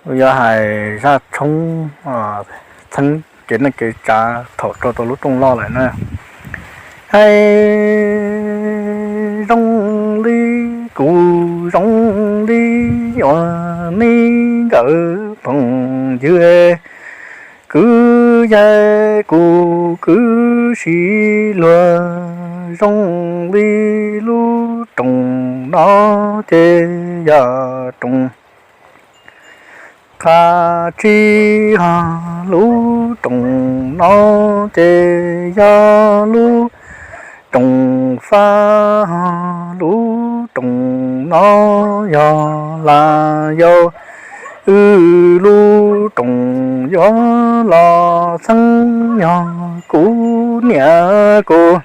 Yog hais zaj tshoob txheeb kev neej kev tsav thaum rau tau lub rooj loj lawm na. Hais zoo li kuv zoo li yuav neb nkawd phooj ywg, kwv yawg kuv kwv sib luag zoo li lub rooj no ces yog rooj qab tsib ho lub rooj no ces yog lub rooj faj ho lub rooj no yog laj yau wb lub rooj yuav los txheeb yog kuv niam kuv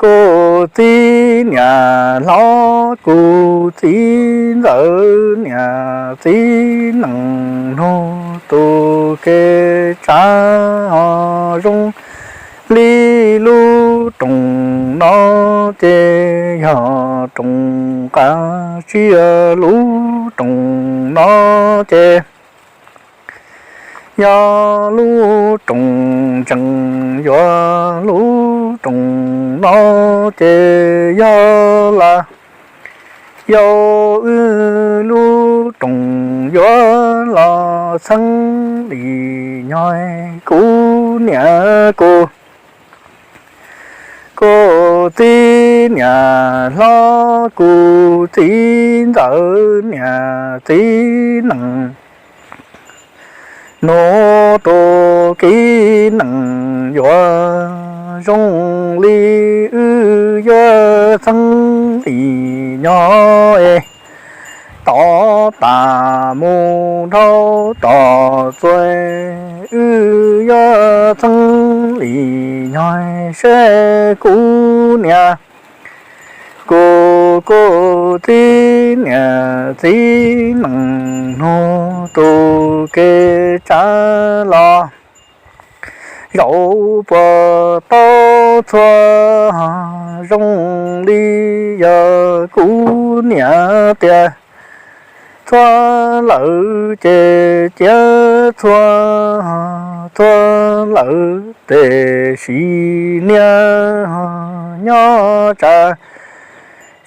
kuv txiv niam hlob kuv txiv ntxawm niam txiv nees nug tus kev tsav ho zoo li lub rooj no ces yog rooj qab tsib lub rooj no ces yog lub rooj ntseeg yuav lub rooj no ces yog laj yau wb lub rooj yuav los txheeb li nyob kuv niam kuv kuv txiv niam hlob kuv txiv ntxawm niam txiv nees nug tus kev neeg yuav zoo li wb yuav txheeb li nyob es tod tas mus dhau tom txuas wb yuav txheeb li nyob seb kuv niam kuv kuv txiv niam txiv nees nug tus kev tsav los zaum puas tau txhua zoo li yog kuv niam tias txhua lawm ces cia txhua, txhua lawm tes sim niaj nyob tsam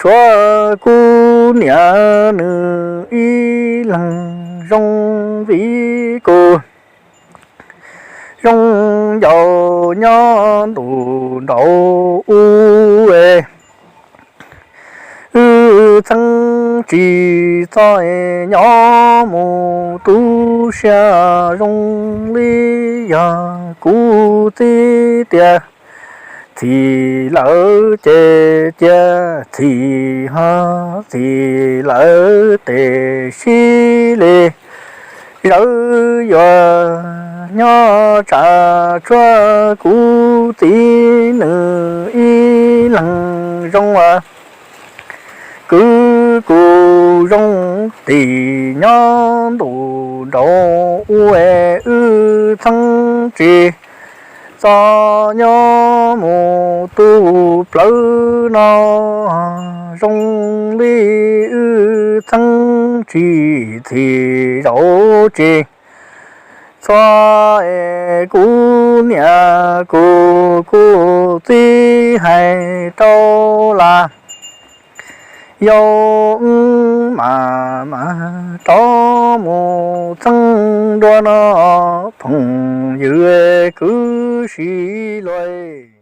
tshuav kuv niam nws ib leeg zoo vim kuv zoo ncaus nyob ntu nraud ub es wb txheeb tsis txog nyob mus tu siab zoo li yog kuv txiv tias txhim lawm ces cia txhim ho txhim lawm tes sib li zawv yuav nyob tsam tshuav kuv txiv nws ib leeg zoo as kwv kuv zoo tim nyob ntu nraud ub es wb txheeb tsis txog nyob mus tu plawv no zoo li wb txheeb tsis txhim zaum tsis txhua es kuv niam kuv kuv txiv hais rau laj yau wb mam mam rov mus txheeb dua no phooj ywg kwv sib luag.